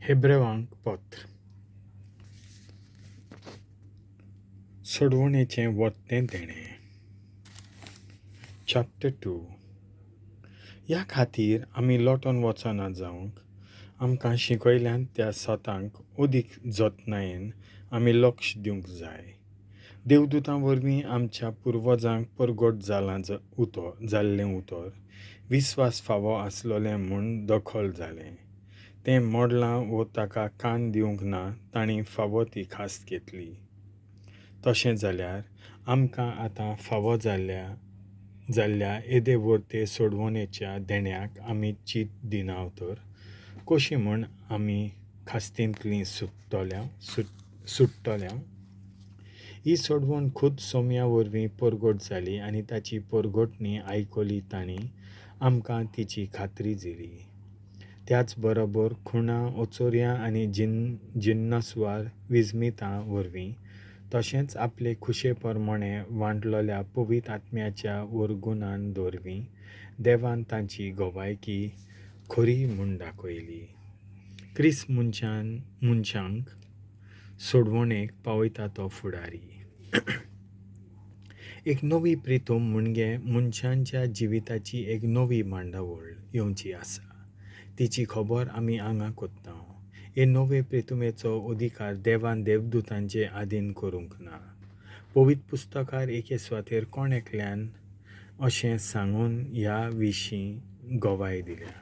हेब्रेवांक पत्र. सोडवणेचें वत्तें देणें. चॅप्टर 2. ह्या खातीर आमी लोटोन वचना जावंक आमकां शिकयल्यान त्या सतांक अदीक जतनायेन आमी लक्ष दिवंक जाय. देवदूतां वरवीं आमच्या पुर्वजांक परगट जालां उतर जाल्लें उतर विस्वास फावो आसलोलें म्हूण दखल जालें. तें मोडलां वो ताका कान दिवंक ना तांणी फावो ती खास्त घेतली. तशें जाल्यार आमकां आतां फावो जाल्ल्या येदे वर्ते सोडवणेच्या देण्याक आमी चीत दिना तर कशी म्हूण आमी खास्तींतलीं सुट्टल्या. ही सोडवण खुद सोम्या वरवीं परगट जाली आनी ताची परगटणी आयकली तांणी आमकां तिची खात्री दिली. त्याच बरोबर खुणा ओचोर्या आनी जिन्नसवार विजमितां वरवीं तशेंच आपले खुशे प्रमाणे वांटलोल्या पवित्र आत्म्याच्या वरगुणान दवरवीं देवान तांची गवायकी खरी म्हूण दाखयली. क्रिस्त मनशांक सोडवणेक पावयता तो फुडारी. एक नवी प्रितम म्हणजे मनशांच्या जिविताची एक नवी मांडावळ येवची आसा. तिची खबर आमी हांगा कोत्ता. हे नवे प्रितुमेचो अधिकार देवान देवदूतांचे आदीन करूंक ना. पवित्र पुस्तकार एके सुवातेर कोण एकल्यान अशें सांगून ह्या विशीं गवाय दिल्या.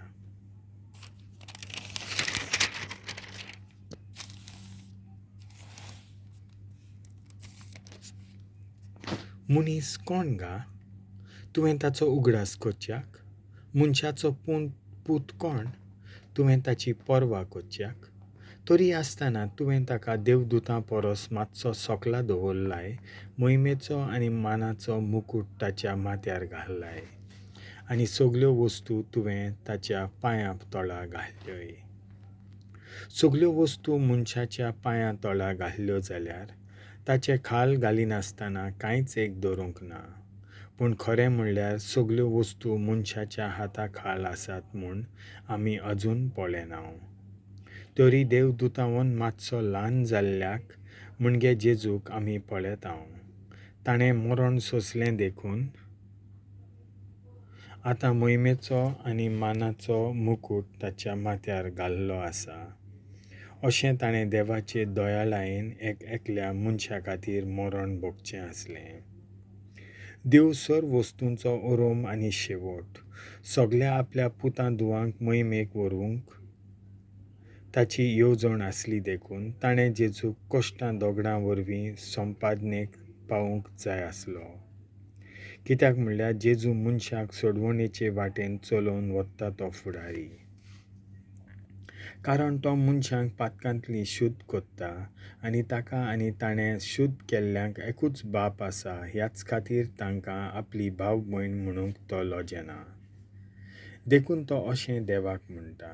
मनीस कोण गा तुवें ताचो उगडास करच्याक? मनशाचो पूत कोण तुवें ताची पर्वा करच्याक? तरी आसतना तुवें ताका देवदूतां परस मातसो सकला दवरलाय, मोहिमेचो आनी मानाचो मुकूट ताच्या माथ्यार घाललाय आनी सगल्यो वस्तू तुवें ताच्या पांयां तळा घाल्ल्योय. सगल्यो वस्तू मनशाच्या पांयां तळा घाल्ल्यो जाल्यार ताचे खाल घालिनासतना कांयच एक दवरूंक ना. पूण खरें म्हणल्यार सगल्यो वस्तू मनशाच्या हाता खाल आसात म्हूण आमी अजून पळयना. तरी देवदूतावन मातसो ल्हान जाल्ल्याक म्हणजे जेजूक आमी पळयता. ताणें मरण सोंसलें देखून आतां मोहिमेचो आनी मानाचो मुकूट ताच्या माथ्यार घाल्लो आसा. अशें ताणें देवाचे दयाळायेन एक एकल्या मनशा खातीर मरण भोगचें आसलें. देव सर्व वस्तूंचो ओरोम आनी शेवट सगल्या आपल्या पुतां धुवांक मोहिमेक व्हरूंक ताची येवजण आसली देखून ताणें जेजूक कश्टां दगडां वरवीं संपादनेक पावूंक जाय आसलो. कित्याक म्हणल्यार जेजू मनशाक सोडवणेचे वाटेन चलोवन वता तो फुडारी. कारण तो मनशांक पातकांतली शुद्ध करता आनी ताका आनी ताणें शुद्ध केल्ल्यांक एकूच बाप आसा. ह्याच खातीर तांकां आपली भाव भयण म्हणूंक तो लजेना. देखून तो अशें देवाक म्हणटा,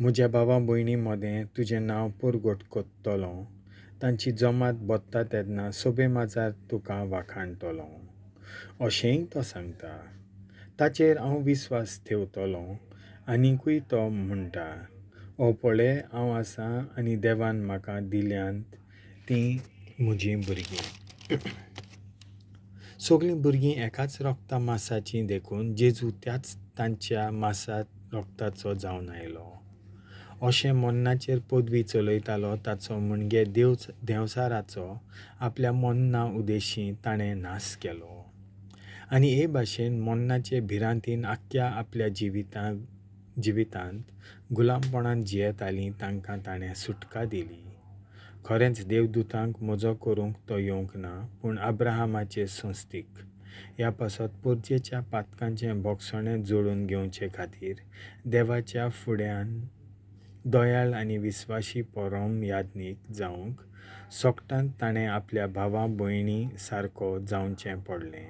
म्हज्या भावा भयणी मदें तुजें नांव परगट करतलो, तांची जमात बत्ता तेन्ना सोबे माजार तुका वाखाणटलो. अशेंय तो सांगता. ताचेर हांव विस्वास ठेवतलो. आनिकूय तो म्हणटा, ओ पळय हांव आसा आनी देवान म्हाका दिल्यांत तीं म्हजीं भुरगीं. सगलीं भुरगीं एकाच रक्ता मासाचीं देखून जेजू त्याच तांच्या मासात रक्ताचो जावन आयलो. अशें मन्नाचेर पदवी चलयतालो ताचो म्हणजे देंवचाराचो आपल्या मन्ना उदेशी ताणें नाश केलो. आनी हे भाशेन मन्नाचे भिरांतीन आख्ख्या आपल्या जिवितांत गुलामपणान जियेतालीं तांकां ताणें सुटका दिली. खरेंच देवदूतांक मजो करूंक तो येवंक ना, पूण अब्राहमाचे संस्थीक ह्या पासत परजेच्या पातकांचें भोगसणें जोडून घेवचे खातीर देवाच्या फुड्यान दयाळ आनी विस्वाशी परम याज्ञीक जावंक सोगटांत ताणें आपल्या भावा भयणी सारको जावचें पडलें.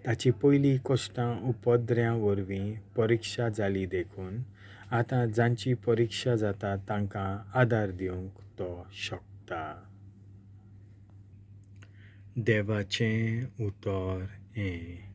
ताची पयली कश्टां उपद्र्यां वरवीं परिक्षा जाली देखून आतां जांची परिक्षा जाता तांकां आदार दिवंक तो शकता. देवाचें उतर हें.